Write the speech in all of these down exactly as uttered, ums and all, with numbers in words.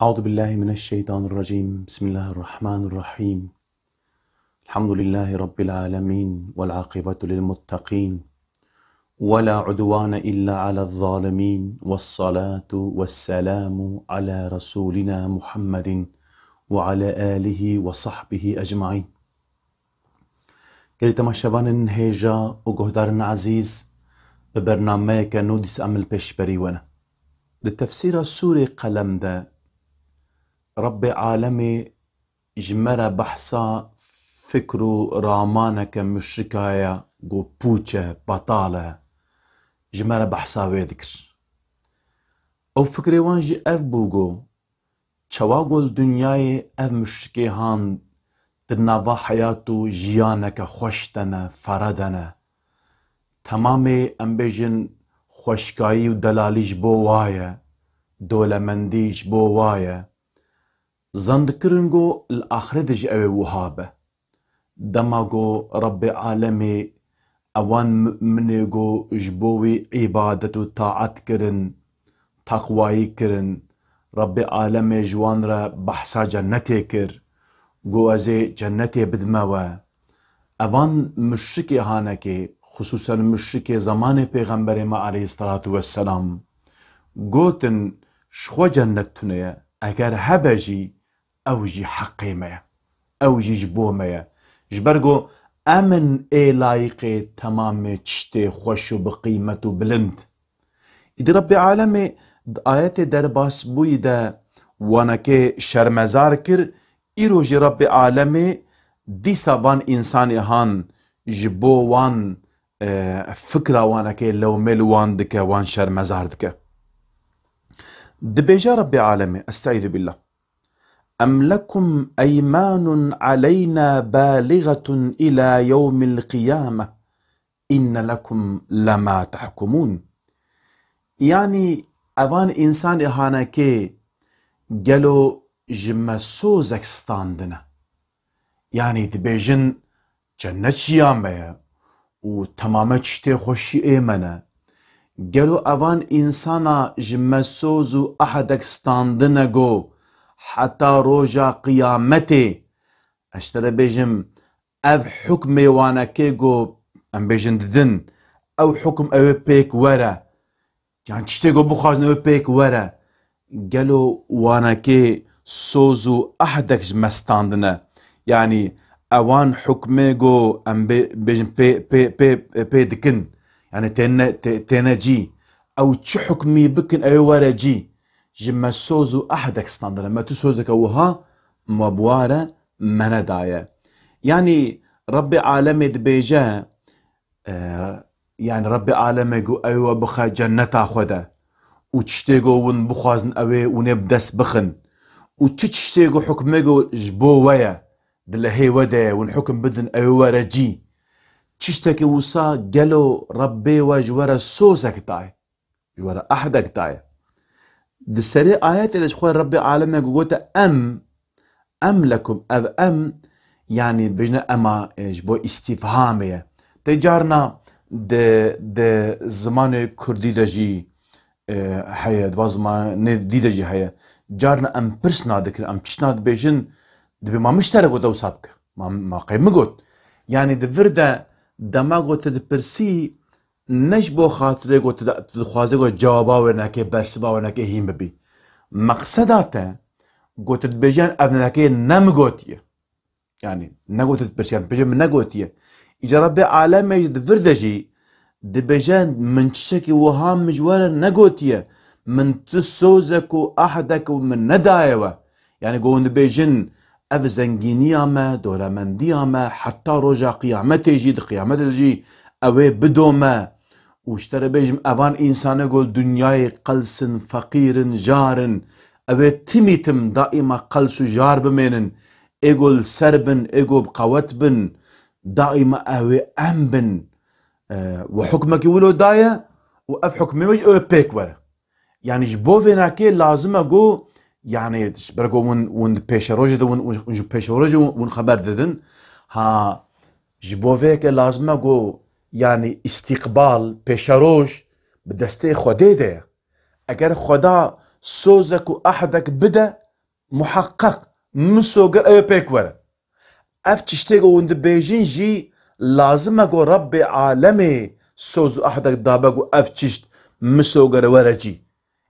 أعوذ بالله من الشيطان الرجيم. بسم الله الرحمن الرحيم. الحمد لله رب العالمين، والعاقبة للمتقين، ولا عدوان إلا على الظالمين، والصلاة والسلام على رسولنا محمد وعلى آله وصحبه أجمعين. Gelî temaşevanên hêja û guhdarên ezîz, bi bernameyeke nû dîsa em li pêşberî we ne. Di tefsîra Sûrê Qelem de Rebbê Alemê ji me re behsa fikr û ramaneke muşrika ye, ku pûç e, betal e, ji me re behsa wê dikir. Ew fikrê wan jî ev bû ku çawa ku li dinyayê ev muşrikê han di nava heyat û jiyaneke xweş de ne, fere de ne. Temamê, em bêjin, xweşkayî û delalî ji bo wa ye, dolemendî ji bo wa ye. Zan dikirin ku li axirê de jî ew ê wiha be. Dema ku Rebbê Alemê ewan mu'minê ku ji bo wî îbadet û taet kirin, teqwayî kirin, Rebbê Alemê ji wan re behsa cennetê kir, ku ez ê cennetê bidime we. Evan muşrikê hanekê, xisûsen muşrikê zemanê Pêxemberê me aleyhisselatu vesselam, gotin, ji xwe cennet tune ye, eger hebe jî, ew jî heqê me ye. Ew jî ji bo me ye. Ji ber ku em in ê layiqê temamê tiştê xweş û bi qîmet û bilind. Îdî Rebbê Alemê di ayetê derbasbûyî de wanekê şermezar kir, îro jî Rebbê Alemê dîsa van însanê han ji bo wan, e, fikra wanekê lewmê li wan dike, wan şermezar dike. Dibêje Rebbê Alemê, Estaizu billah. أم لكم أيمان علينا بالغة إلى يوم القيامة إن لكم لما تحكمون. Yanî evan însanê hanekê gelo ji me sozek standine? Yanî dibêjin, cennet jî ya me ye û temame tiştê xweşî ê me ne. Gelo evan însana ji me soz û ehdek standine ku heta roja qiyametê, ez ji te re bêjim, ev hukmê wanekê ku em bêjin didin, ew hukm ew ê pêk were. Yan tiştê ku bixwazin ew pêk were, gelo wanekê soz û ehdek ji me standine? Yanî ewan hukmê ku em bê-, bêjin pê, pê, pê, pê dikin, yanî têne, tê-, têne cî, ew çi hukmî bikin ew ê were cî, ji me soz û ehdek standine. Me tu sozeke wiha me bi wa re me nedaye. Yanî Rebbê Alemê dibêje, e, yanî Rebbê Alemê ku ew we bixe cenneta xwe de û tiştê ku hûn bixwazin ew ê hûn ê bi dest bixin û çi tiştê ku hukmê ku ji bo we ye, di lehê we de ye, hûn hukim bidin ew ê were cî. Tiştekî wisa gelo Rebbê we ji we re sozek daye? Ji we re ehdek daye. Di serê ayetê de ji xwe Rebbê Alemê ku gote em, em lekum, ev em, yanî dibêjine ema, e, ji bo îstîfhamê ye. Te carna di, di zimanê kurdî de jî, e, heye, di van zimanê dî de jî heye. Carna em pirs nadikin, em tişt nadibêjin, dibê ma min ji te re got ew wisa bike. Ma, ma qey min got. Yanî di vir de dema ku tu dipirsî, ne ji bo xatirê ku tu di-, tu dixwazê ku cewaba wênekê, bersiva wênekê hîn bibî. Meqseda te ku tu dibêjî, ev wênekê ne min gotiye. Yanî ne ku tu dipirsiyan, dibêje min negotiye. Îca Rebbê Alemê jî di vir de jî dibêje min tiştekî wiha min ji we re negotiye. Min tu sozek û ehdek min nedaye we. Yanî ku hûn dibêjin, ev zengîniya me, dolemendiya me, heta roja qiyametê jî, di qiyametê de jî ew ê bido me. Û ji te re bêjim, evan însane ku li dinyayê qels in, feqîr in, jar in, ew ê timî tim daîma qels û jar bimênin. Ê ku li ser bin, ê ku bi qewet bin, daîma ew ê em bin. E, we hukmekî wilo daye û ev hukmê we jî ew ê pêk were. Yanî ji bo vênakê lazim e ku, yanî ji ber ku hûn, hûn di pêşerojê de hûn, hûn, hûn ji pêşerojê hûn, hûn xeber didin. Ha, ji bo vê yekê lazim e ku, yanî îstîqbal, pêşeroj bi destê Xwedê de ye. Eger Xweda sozek û ehdek bide, muheqqeq, misoger ew ê pêk were. Ev tiştê ku hûn dibêjin jî lazim e ku Rebbê alemê soz û ehdek dabe ku ev tişt misoger were cî.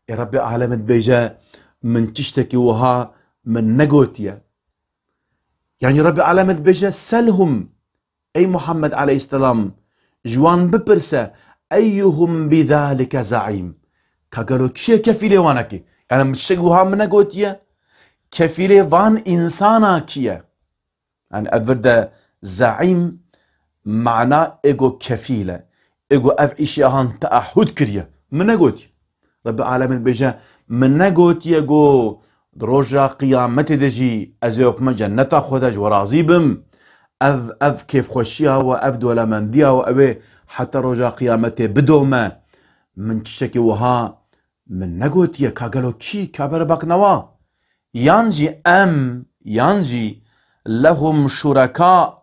Ê Rebbê alemê dibêje, min tiştekî wiha min negotiye. Yan jî Rebbê alemê dibêje, selhum, ey Muhammed aleyhisselam, ji wan bipirse, eyyuhum bidalike zaîm. Ka gelo kî ye kefîlê wanekê? Yani min tiştekî wiha min negotiye. Kefîlê van însana kî ye? Yani ev vir de zaîm mana ê ku kefîl e. Ê ku ev îşê han teahhud kiriye. Min negotiye. Rebbê alemê dibêje, min negotiye ku di roja qiyametê de jî ez ê bime cenneta xwe de ji we razî bim. Ev, ev kêfxweşiya we, ev dolemendiya we, ew ê heta roja qiyametê bidome. Min tiştekî wiha min negotiye, ka gelo kî, ka bere bak newa? Yan jî em, yan jî lehum şureka,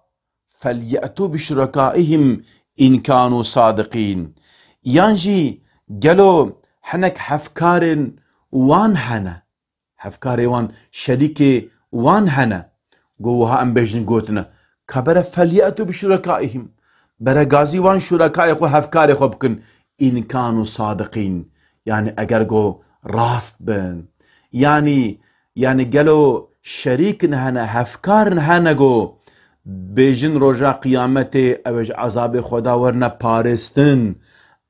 felye'tu bi şurekaihim in kanu sadiqîn. Yan jî gelo hinek hevkarên wan hene? Hevkarê wan, şerîkê wan hene? Go wiha em bêjin gotine. Ka bere felye'tu bi şurekaihim. Bere gazî wan şurekayê xwe, hevkarê xwe bikin. In kanu sadiqîn. Yani eger go rast bin. Yani, yani gelo şerîkin hene, hevkarin hene go bêjin roja qiyametê ew ê ji ezabê Xweda werine parêstin.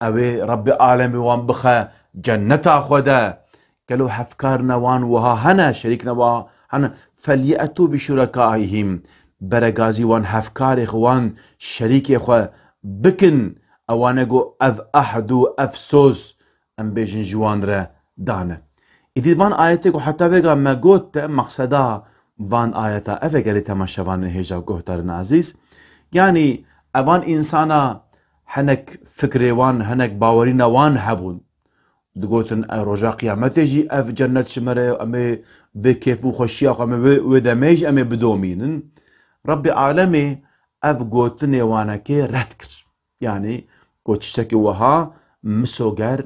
Ew ê Rebbê alemê wan bixe cenneta xwe de. Gelo hevkarine wan wiha hene, şerîkine wiha hene? Felye'tu bi şurekaihim. Bere gazî wan hevkarê xwe, wan şerîkê xwe bikin. Ewane go ev ehd û ev soz em bêjin ji wan re dane. Îdî van ayetê ku heta vêga me got te, maqseda van ayeta ev e, gelê temaşevanên hêja guhdarên ezîz. Yanî evan însana hinek fikrê wan, hinek bawerîna wan hebûn. Digotin, e, roja qiyametê jî ev cennet ji me re ye, em ê vê kêf û xweşiya xwe, em ê wê, wê demê jî em ê bidomînin. Rebbê alemê ev gotinê wanekê red kir. Yanî got, tiştekî wiha misoger,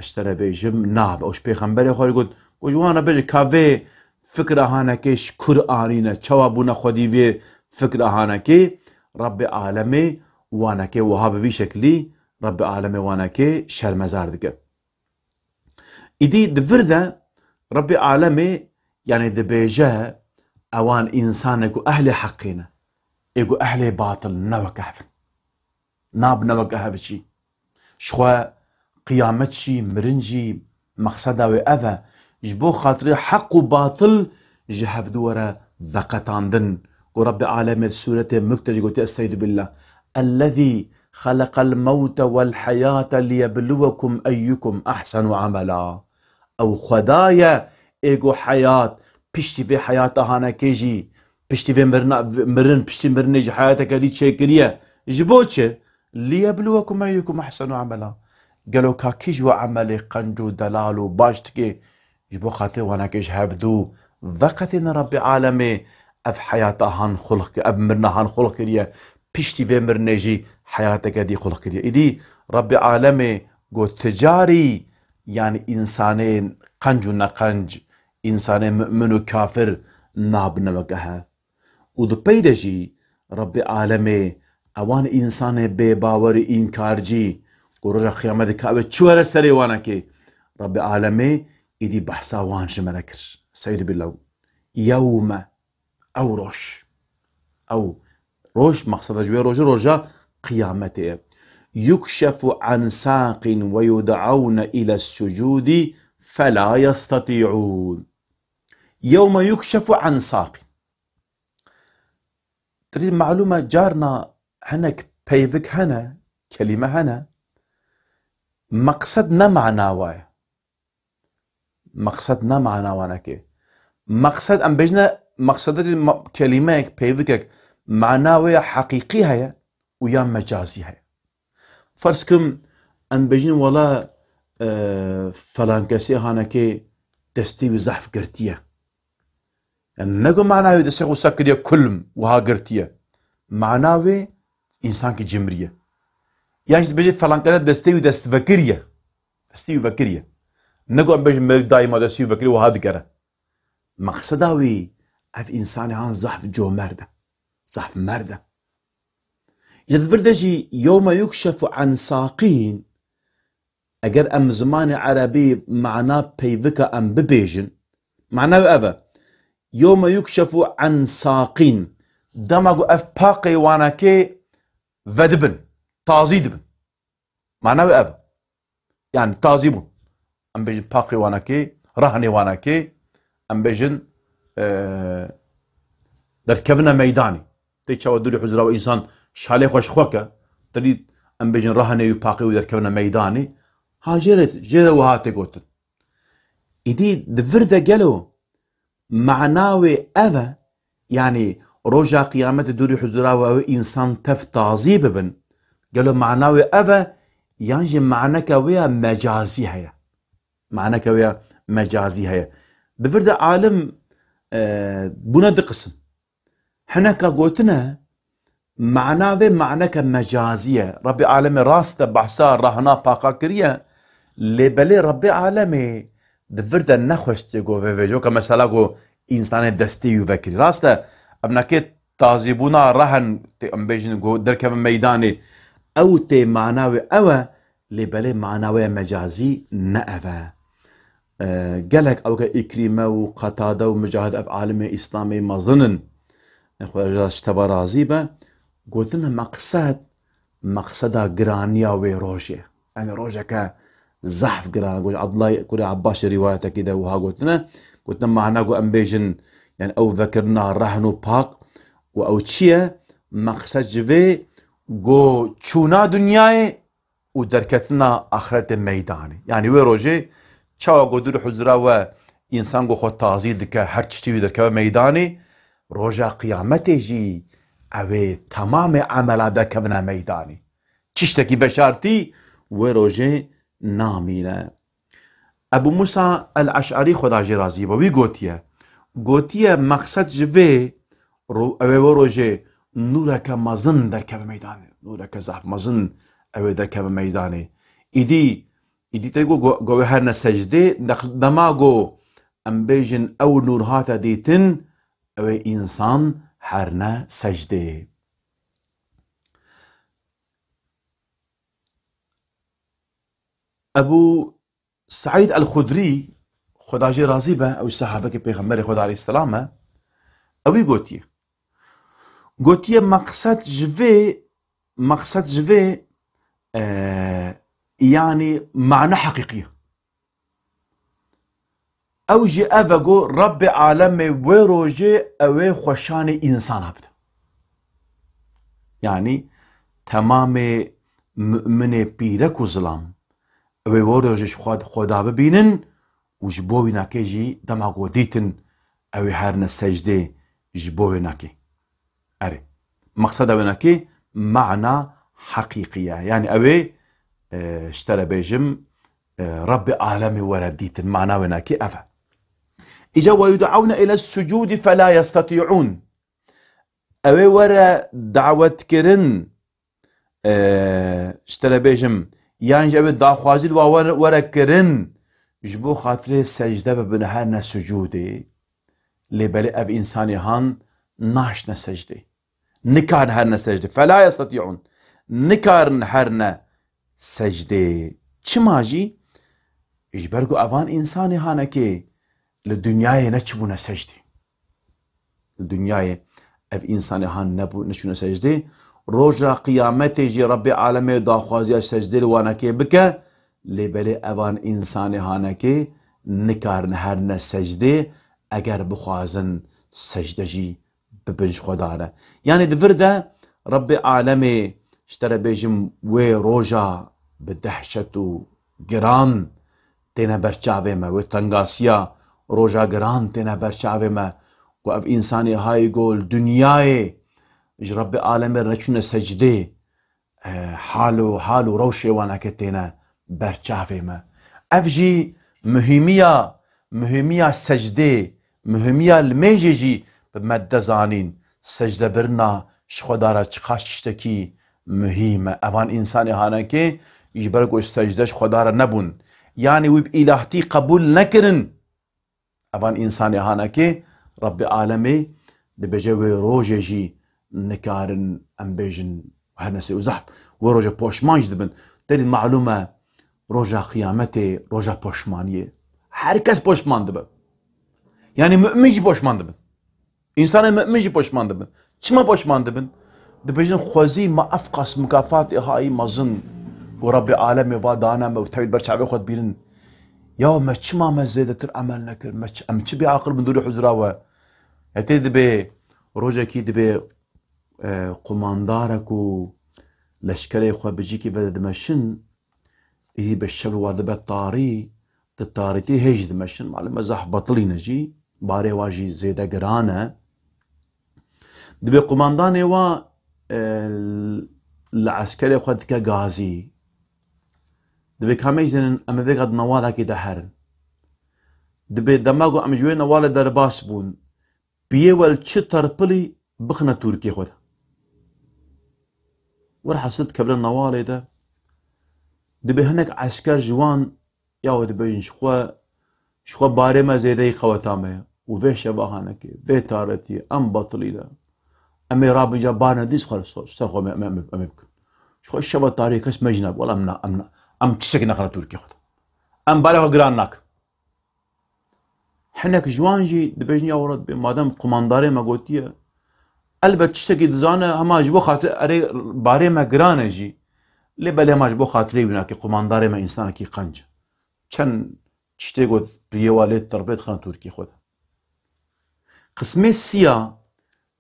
ez ji te re bêjim, nabe. Û ji pêxemberê xwe re got, got, ji wan re bêje, ka vê fikra hanekê ji kur anîne, çawa bûne xwedî vê fikra hanekê? Rebbê alemê wanekê wiha bi vî şeklî, Rebbê alemê wanekê şermezar dike. Îdî di vir de Rebbê alemê, yanî dibêje, ewan însanê ku ehlê heqê ne, ê ku ehlê batil ne weke hev in. Nabine weke hev çî. Ji xwe qiyamet jî, mirin jî, mexseda wê ev e. Ji bo xatirê heq û batil ji hevdu were veqetandin. Ku Rebbê alemê di sûretê Mulk de jî gotiye, Estaizu billah. Ellezî xeleqel mewte wel heyate liyebluwekum eyyukum ehsenu amela. Ew Xweda ye, ê ku heyat, piştî vê heyata hanekê jî, piştî vê mirina, mirin, piştî mirinê jî heyateke dî çêkiriye. Ji bo çi? Liyebluwekum eyyukum ehsenu amela. Gelo ka kî ji we emelê qenc û delal û baş dike? Ji bo xatirê wanekê ji hevdu veqetîne. Rebbê alemê ev heyata han xulq kir, ev mirina han xulq kiriye. Piştî vê mirinê jî heyateke dî xulq kiriye. Îdî Rebbê alemê got, ti carî, yanî însanên qenc û neqenc, însanên mu'min û kafir nabine weke hev. Û di pey de jî Rebbê alemê ewan însanê bêbawer û înkarcî ku roja qiyametê ka ew ê çi were serê wanekê, Rebbê alemê îdî behsa wan ji me re kir. Seyr bila. Yewme, ew roj. Ew roj, mexseda ji wê rojê roja qiyametê ye. Yukşefu an saqin ve yud'aune ile sucudi fela yestati'un. Yewme yukşefu an saqin. Tirî malûm e, carna hinek peyvik hene, kelîme hene, meqsed ne mana wa ye. Meqsed ne mana wanekê. Meqsed, em bêjine, meqseda ma-, kelîmeyek, peyvikek, mana wê ya heqîqî heye û ya mecazî heye. Ferz kim, em bêjin, wela, e, falan kesê hanekê destê wî zehf girtiye. Yani, ne ku mana wê destê xwe sek kiriye, kulm, wiha girtiye. Mana wê, însankî cimriye. Yan jî dibêje, falan kese destê wî dest vekiriye. Destê wî vekiriye. Ne ku em bêjin, merî daîma destê wî vekiriye, wiha digere. Meqseda wî ev însanê han zehf comerd e. Zehf merd e. Ji vir de jî yewme yukşefu an saqîn, eger em zimanê erebî mana peyvika em bibêjin, mana wê ev e. Yewme yukşefu an saqîn. Dema ku ev paqê wanakê vedibin, tazî dibin. Mana wê ev. Yani tazî bûn. Em bêjin paqê wanakê, rahnê wanakê, em bêjin, e, derkevine meydanê. Tê çawa dûrî huzura we însan şalê xwe ji xwe ke, tirî em bêjin rahnê û paqê û derkevine meydanê. Ha jê re, jê re wiha tê gotin. Îdî di vir de gelo mana wê ev e, yanî roja qiyametê dûrî huzura we ew însan tev tazî bibin. Gelo mana wê ev e, yan jî maneke wê ya mecazî heye? Maneke wê ya mecazî heye. Di vir de alim, e, bûne du qisim. Hineka gotine, mana vê maneke mecazî ye. Rebbê alemê rast e, behsa rahna paqa kiriye. Lê belê Rebbê alemê di vir de nexweş tê go vê vê. Coka mesela go însanê destê wî vekirî. Rast e, ev neke tazîbûna rehn tê, em bêjin go derkeve meydanê. Ew tê mana wê ew e, lê belê mana wê mecazî ne ev e. E, gelek ew ke Îkrîme û Qetade û Micahid ev alimê Îslamê mezin in. E, Xweda ji te ve razî be. Gotine meqsed, meqseda giraniya wê rojê. Yani rojeke zehf giran. Got Abdullah kurê Abbas rîwayetekî de wiha gotine. Gotine mana got em bêjin, yani ew vekirina rehn û paq û ew çi ye? Meqsed ji vê go çûna dinyayê û derketina axretê meydanê. Yanî wê rojê çawa ku dûr huzura we însan ku xwe tazî dike, her tiştî wî derkeve meydanê, roja qiyametê jî ew ê temamê emela derkevine meydanê. Tiştekî veşartî wê rojê namîne. Ebu Musa el-Eş'arî, Xweda jê razî be, wî gotiye. Gotiye, meqsed ji vê ro-, ew ê wê rojê nûreke mezin derkeve meydanê. Nûreke zaf mezin ew ê derkeve meydanê. Îdî, îdî te go, go, go wê herne secdê, dex-, dema go em bêjin ew nûr hate dîtin, ew ê însan herne secdê. Ebu Seîd el-Xudrî, Xweda jê razî be, ew sahabekê Pêxemberê Xweda aleyhisselam e, ewî gotiye. Gotiye, meqsed ji vê, meqsed ji vê, e, yanî mana heqîqî ye. Ew jî ev e ku Rebbê alemê wê rojê ew ê xweşanê însana bide. Yanî temamê mu'minê pîrek û zilam, ew ê wê rojê ji xwe, Xweda bibînin û ji bo wînakê jî dema ku dîtin ew ê herine secdê ji bo wênakê. Erê. Meqseda wênakê mana heqîqî ye. Yanî ew ê, e, ji te re bêjim, e, Rebbê alemê were dîtin. Mana wênakê ev e. Îca "Ve yud'awne ile sucûdî felâ yestatî'ûn." Ew ê were dawetkirin, e, ji te re bêjim, yan jî ew ê daxwazî li wan were, were kirin, ji bo xatirê secde bibin herne sucûdê. Lê belê ev însanê han naşne secdê. Nikarin herne secdê. Fela yesteti'ûn. Nikarin herne secdê. Çima jî? Ji ber ku evan însanê hanekê li dinyayê neçibûne secdê. Li dinyayê ev însanê han nebû, neçûne secdê. Roja qiyametê jî Rebbê alemê daxwaziya secdê li wanekê bike, lê belê evan însanê hanekê nikarin herne secdê, eger bixwazin secde jî bibin ji Xweda re. Yanî di vir de Rebbê alemê, ji te re bêjim, wê roja bi dehşet û giran têne ber çavê me, wê tengasiya roja giran têne ber çavê me, ku ev însanê hayê go li dinyayê ji Rebbê alemê re neçûne secdê, e, hal û, hal û rewşê waneke têne ber çavê me. Ev jî muhîmiya, muhîmiya secdê, muhîmiya limêjê jî bi me dide zanîn. Secdebirina ji Xweda re çiqas tiştekî muhîm e. Evan însanê hanekê ji ber ku secde ji Xweda re nebûn. Yanî wî bi îlahtî qebûl nekirin. Evan însanê hanekê, Rebbê alemê dibêje wê rojê jî nikarin, em bêjin, her nesê û zehf, wê rojê poşman jî dibin. Derî malûm e, roja qiyametê, roja poşmaniyê. Her kes poşman dibe. Yanî mu'min jî poşman dibin. Însanê mu'min jî poşman dibin. Çima poşman dibin? Dibêjin, xwezî me ev qas mukafatê hayî mezin ku Rebbê alemê va dane me û tevî ber çavê xwe dibînin. Ya me çima me zêdetir emel nekir? Me çi, em çi bêaqil bin dûrî huzura we? Hetê dibê, rojekî dibê, e, qumandarek û leşkerê xwe bi cîkî ve dimeşin, êdî bi şev wa dibe tarî, di tarîtî hê jî dimeşin. Malum e zehf betilî ne jî, barê wa jî zêde giran e. Dibê qumandanê wa, e, li eskerê xwe dike gazî. Dibê ka em ê jî zênin, em ê vêga di newalekê de herin. Dibê dema ku em ji wê newalê derbas bûn, piyê we li çi terpilî bixine tûrkê xwe de. Werhasil dikevine newalê de. Dibê hinek esker ji wan, ya we dibêjin, ji xwe, ji xwe barê me zêdeyî qeweta me ye. Û vê şeva hanekê, vê taretiyê, em betilî de. Em ê rabin ca bar nedî, ji xwe ser xwe me, me, me, em ê bikin. Ji xwe şeva tarî kes me jî nabe. Wela em na, em na, em tiştekî naxine tûrkê xwe de. Em barê xwe giran nakin. Hinek ji wan jî dibêjin, ya were dibê, madem qumandarê me gotiye, elbet tiştekî dizane, hema ji bo xatir erê barê me giran e jî. Lê belê hema ji bo xatirê wî nake, qumandarê me însanekî qenc e. Çend tiştê got, piyê wa lê tirpê dixin tûrkê xwe de. Qismê siya,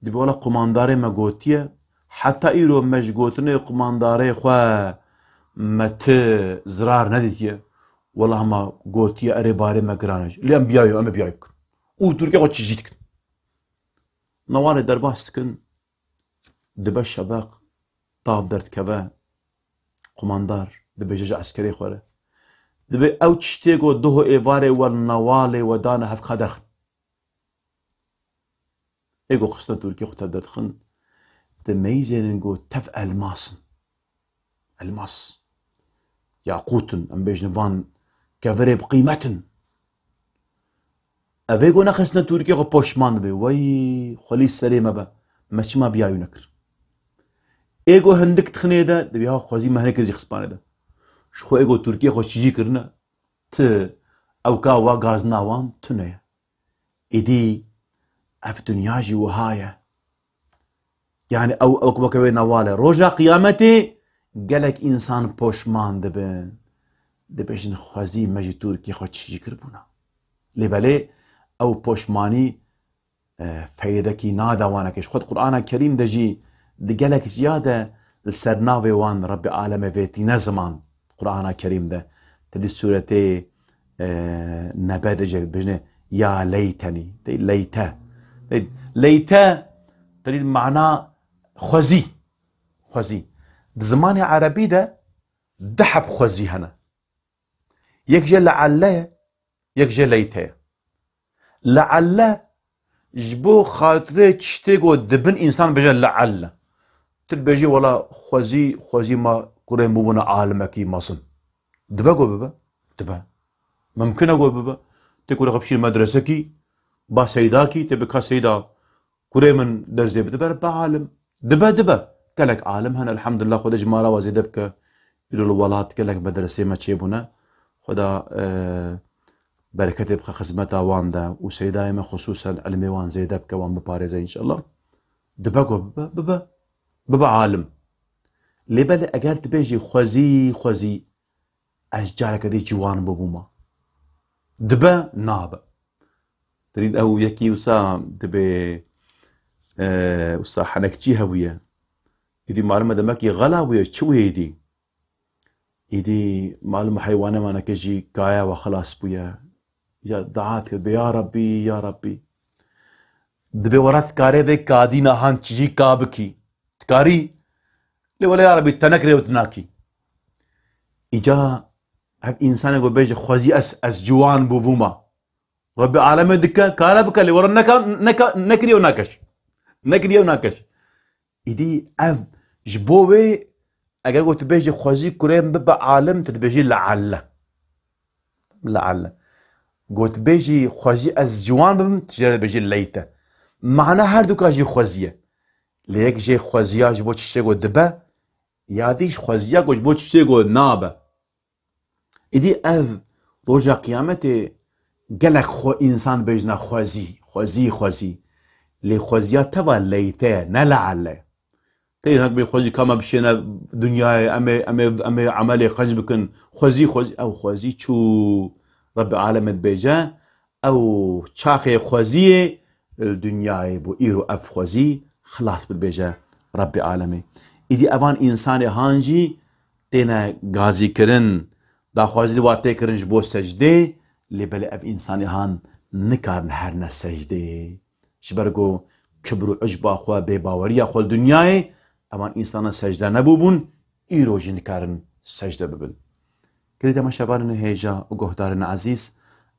dibê wela qumandarê me gotiye, heta îro me ji gotinê qumandarê xwe me ti zirar nedîtiye. Wela hema gotiye, erê barê me giran e jî. Lê em biyayê, em ê biyayê bikin. Û tûrkê xwe tijî dikin. Newalê derbas dikin, dibe şebeq, tav derdikeve, qumandar dibêje ji eskerê xwe re. Dibê ew tiştê ku doh êvarê we li newalê we dane hev ka derxin. Ê ku xistine tûrkê xwe tev derdixin, di meyzênin ku tev elmas in. Elmas. Yaqût in, em bêjin van kevirê bi qîmet in. Ev ê ku nexistine tûrkê xwe poşman dibe. Wey, xwelî serê me be. Me çima biyayû nekir? Ê ku hindik dixinê de, dibê ha xwezî me hinek zî xispanê de. Ji xwe ê ku tûrkê xwe çijî kirine, ti ew ka wa gazina wan tune ye. Êdî ev dinya jî wiha ye. Yani ew, ew weke wê newal e. Roja qiyametê gelek însan poşman dibin. Dibêjin xwezî me ji tûrkê xwe çijî kiribûna. Lê belê ew poşmanî, e, feydekî nade wanekê. Ji xwe di Qur'ana Kerîm de jî di gelek ciya de li ser navê wan Rebbê alemê vê tîne ziman. Qur'ana Kerîm de. Te dî sûretê, e, Nebe de jî bijne ya leytenî. Tey leyte. Tey leyte, tey mana xwezî. Xwezî. Di zimanê erebî de du heb xwezî hene. Yek jê lealle ye, yek jê leyte ye. Lealle ji bo xatirê tiştê ku dibin însan bêje lealle. Tu dibêjî wela xwezî, xwezî ma kurê min bûbûne alimekî mezin. Dibe ku bibe? Dibe. Mimkin e ku bibe. Tê kurê xwe bişîr medresekî, ba seydakî, tê bi ka seyda kurê min ders dê bide ber, be alim. Dibe, dibe. Gelek alim hene, elhamdulillah, Xwedê ji mala wa zêde bike. Îro li welat gelek medresê me çêbûne. Xweda, e, bereketê bixwe xizmeta wan de û seydayê me xusûsen ilmê wan zêde bike, wan biparêze înşallah. Dibe ku bibe, bibe. Bibe alim. Lê belê eger dibêjî xwezî, xwezî, ez careke dî ciwan bibûma. Dibe, nabe. Tirîn ew yekî wisa dibê, e, wisa henekçî hebûye. Îdî malum e demekî xela bûye, çi bûye îdî? Îdî malum e heywane maneke jî kaya we xilas bûye. Ya dua dikir, bê ya Rabbî, ya Rabbî. Dibê were dikarê vê kadîna han çijî ka bikî. Dikarî? Lê wele ya Rabbî, te nekirê û tu nakî. Îca ev însanê ku bêje xwezî ez, ez ciwan bûbûma. Rebbê alemê dike, kare bike, lê were neka, neka, nekiriye û nakeş. Nekiriye û nakeş. Îdî ev ji bo wê, eger ku tu bêjî xwezî kurê min bibe alim, tu dibêjî lealle. Lealle. Got bêjî xwezî ez ciwan bibim, tu jê re dibêjî leyte. Mana her duka jî xwezî ye. Lê yek jê xweziya ji bo tiştê ku dibe, ya dî ji xweziya ku ji bo tiştê ku nabe. Îdî ev roja qiyametê gelek xwe însan bêjine xwezî, xwezî, xwezî. Lê xweziya te va leyte ye, ne leale ye. Tê hinek bê xwezî ka me bişêne dinyayê, em ê, em ê, em ê emelê qenc bikin. Xwezî, xwezî, ew xwezî çû. Rebbê alemê dibêje, ew çaxê xweziyê li dinyayê bû. Îro ev xwezî xilas bibêje Rebbê alemê. Îdî evan însanê han jî têne gazî kirin, daxwazî li wa tê kirin ji bo secdê, lê belê ev însanê han nikarin herne secdê. Ji ber ku kibr û icba xwe, bêbaweriya xwe li dinyayê, evan însana secde nebûbûn, îro jî nikarin secde bibin. Girê temaşevanên hêja û guhdarên ezîz,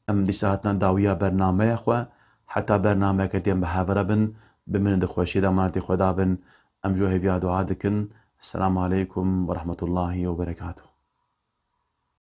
em dîsa hatina dawiya bernameya xwe, heta bernameyeke dî em bi hev re bin, bimînin di xweşiyê de, emanetê Xweda bin, em ji we hêviya dua dikin. Selamu aleykum ve rahmetullahi ve berekatuhu.